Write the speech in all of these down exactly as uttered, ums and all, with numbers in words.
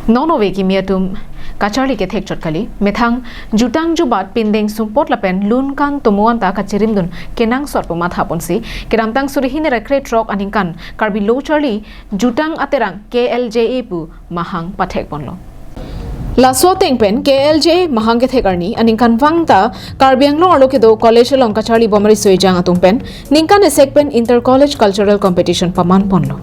Non ove kimi atum kacharli kethek chot kali, methang jutang jubat pindeng sumpot lapen lun kang tomo anta kachirimdun kenangsot pu mathaponsi, kedamtang suri hini ra krethrok aningkan Karbi Lo Charli Jutang Aterang K L J A pu mahang pathekponlo. Laso ateng pen K L J A mahang kethek arni aningkanvang ta Karbi Anglong arlo kedo college along kacharli bomari soi jang atum pen ningkan esek pen Inter College Cultural Competition pamanponlo.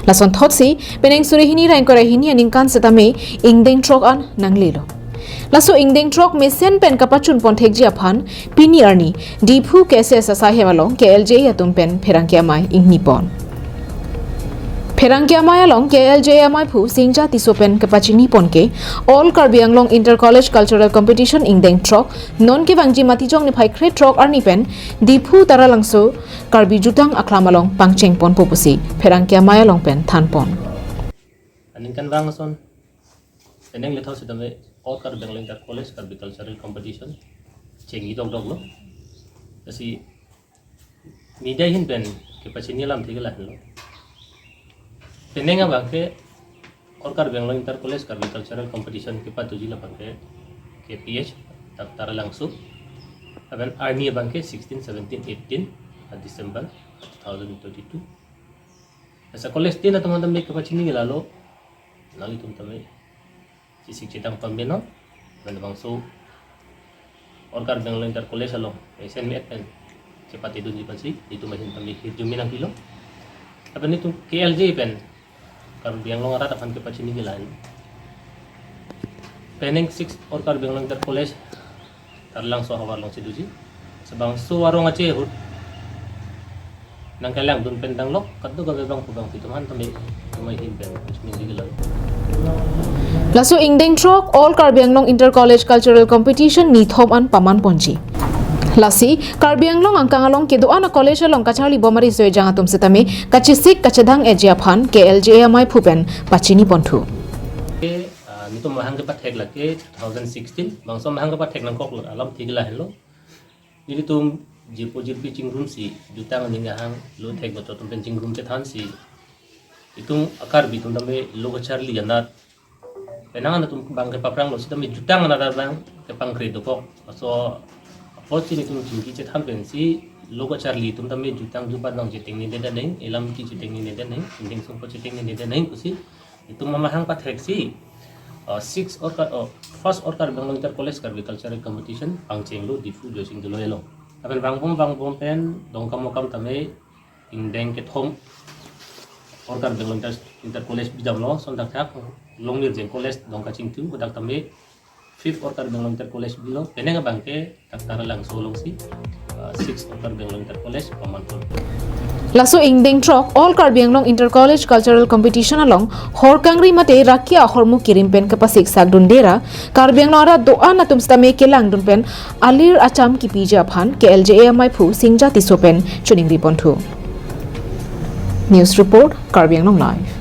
Lasonthotsi penang suri hini ra ingkoi ra hini aningkan setame ingdeng throk an nanglelo. Laso ingdeng throk mesen pen kapachunpon thekji aphan pini arni Diphu K S S asai hem along K L J A atum pen pherangke amei ingnipon. Pherangke amei along K L J A ameiphu Singja Tisso pen kapachinipon ke All Karbi Anglong Inter College Cultural Competition ingdeng throk non kevangji Matijong niphai krethrok arni pen Diphu Taralangso Karbi Jutang Aklam along pangchengponpo pusi pherangke amei along pen thanpon. Aningkanvang ason penang lethau setame All Karbi Anglong Inter College Karbi Cultural Competition chengji dokdoklo. Lasi media ahin pen kepachini alam thik lahenlo. Penang abangke All Karbi Anglong Inter College Karbi Cultural Competition kepatuji labangke K P H Doctor Langso. Lapen arni abangke sixteen, seventeen, eighteen December two thousand twenty-two. Asa college din atum tame kepachini lalo, nanglitum tame chesik chedang pambenon, lapen bangso All Karbi Anglong Inter College along S M E pen chepatedunji aphansi itum ahin tame hirjume nangpilo. Lapen itum K L J pen Karbi Anglong arat aphan kepachini lahen. Penang six All Karbi Anglong Inter College Taralangso ahavar alongsi doji. Labangso arong ache ahut nangkelangdun pen danglok, kadokave bangphu bangphi atum tame itum ahin pen kepachini lalo. Laso ingdeng throk All Karbi Anglong Inter College Cultural Competition nithom an pamanponji. Lasi Karbi Anglong angkang along kedo-an a college along kacharli bomari soi jang atum setame kachesik kachedang eji aphan K L J A ameiphu pen pachinipon thu. Ah, netum mahang kepathek lake two thousand sixteen, bangso mahang kepathek nangkok alam thik lahenlo. Nelitum jirpo jirpi chingrumsi, jutang aning ahang lo thek bocho atum pen chingrum chethansi, itum a Karbi atum tame lo kacharli anat penang anatum bang kepapranglo setame jutang anat abang kepangkre dokok. Laso apotsi netum chingki chethan pensi lo kacharli atum tame jutang jubat abang chetengnedetnang, elam ki chetengnedetnang, ingdeng sumpot chetengnedetnang pusi itum amahang patheksi, uh, six All Kar-, uh, first All Karbi Anglong Inter College Karbi Cultural Competition pangchenglo Diphu Joysing Doloi along. Lapen vangbom vangbom pen Dongkamukam tame ingdeng kethom All Karbi Anglong Inter, Inter College bidamlo, lason thakthak Longmirjeng College Dongkachingthu, hadak tame fifth All Karbi Anglong Inter College bilo, penang abangke Doctor Langso alongsi, uh, sixth All Karbi Anglong Inter College pamanpon. Laso ingdeng throk All Karbi Anglong Inter College Cultural Competition along hor kangri mate raki ahormu kirim pen kepasik sakdunde ra Karbi Anglong arat do-an atum setame kelangdun pen alir acham kipiji aphan K L J A ameiphu Singja Tisso pen choningriponthu. News report, Karbi Anglong Live.